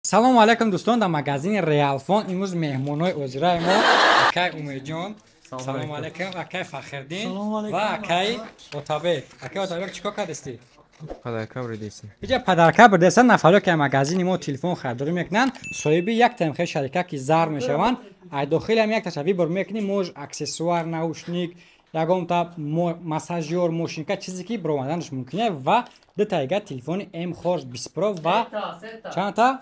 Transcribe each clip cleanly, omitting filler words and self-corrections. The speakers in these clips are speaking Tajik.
Салому алайкум, дӯстон. Дар магазини Реалфон имрӯз меҳмонҳои озираи мо: акай Умедҷон, салому алайкум, акай Фахриддин ва акай Отабек. Акай Отабек, чӣ кор кардастӣ? Подарка бурдесем. Иҷа подарка бурдесан. Нафаро ки магазини мо телефон харидорӣ мекунанд, соҳиби як тамхе шарика ки зар мешаванд. Ай дохили ҳам якташа выбор мекунӣ: мож аксессуар, наушник, ягонта массажёр, мошинка, чизе ки баромаданаш мумкин е, ва дутаига телефони М Хорс 20 Pro ва чандта,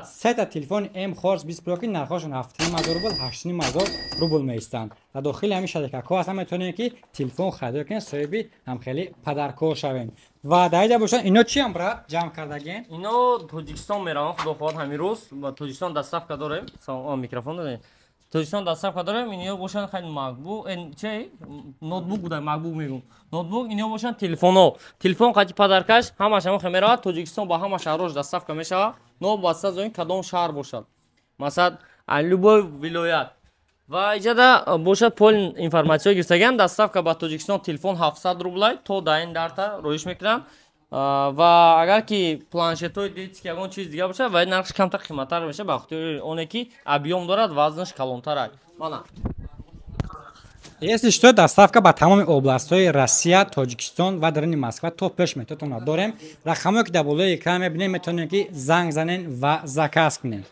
сета телефони М Хорс 20 Pro, ки нархошон 7500 рубл, 8500 рубл меистанд. Дар дохили ҳамин шарикакҳо ҳастан, метавонем ки телефон харидорӣ кунем, соҳиби ҳамхели подаркҳо шавем. Ва дар иҷа бошад, ино чиам, брат, ҷамъ кардаген? Ино Тоҷикистон мераванд, худо хоҳад, ҳамин рӯз ба Тоҷикистон доставка дорем. Микрофон додем, Тоҷикистон доставка дорем. Ино бошанд хеле макбук, че, ноутбук буда, макбук мегум, ноутбук. Ино бошанд телефонҳо, телефон қати подаркаш, ҳамаш ҳамон хел меравад Тоҷикистон, ба ҳама шаҳрҳош доставка мешавад. Но баста аз он кадом шаҳр бошад, масалан, любой вилоят. Ва иҷада бошад полный информатсиё гирифтагиам. Доставка ба Тоҷикистон телефон 700 рублай то даин дарта роиш мекунанд. Ва агар ки планшетҳои детский, ягон чиз дига бошад, ва нархш камтар қиматтар мешавад, ба хотири оне ки объём дорад, вазнаш калонтар. Мана. Если что, доставка ба тамоми областҳои Россия, Тоҷикистон ва даруни Москва то пеш метотона дорем. Рақамое ки дар болои экран мебинем, метавонем ки занг занен ва заказ кунем.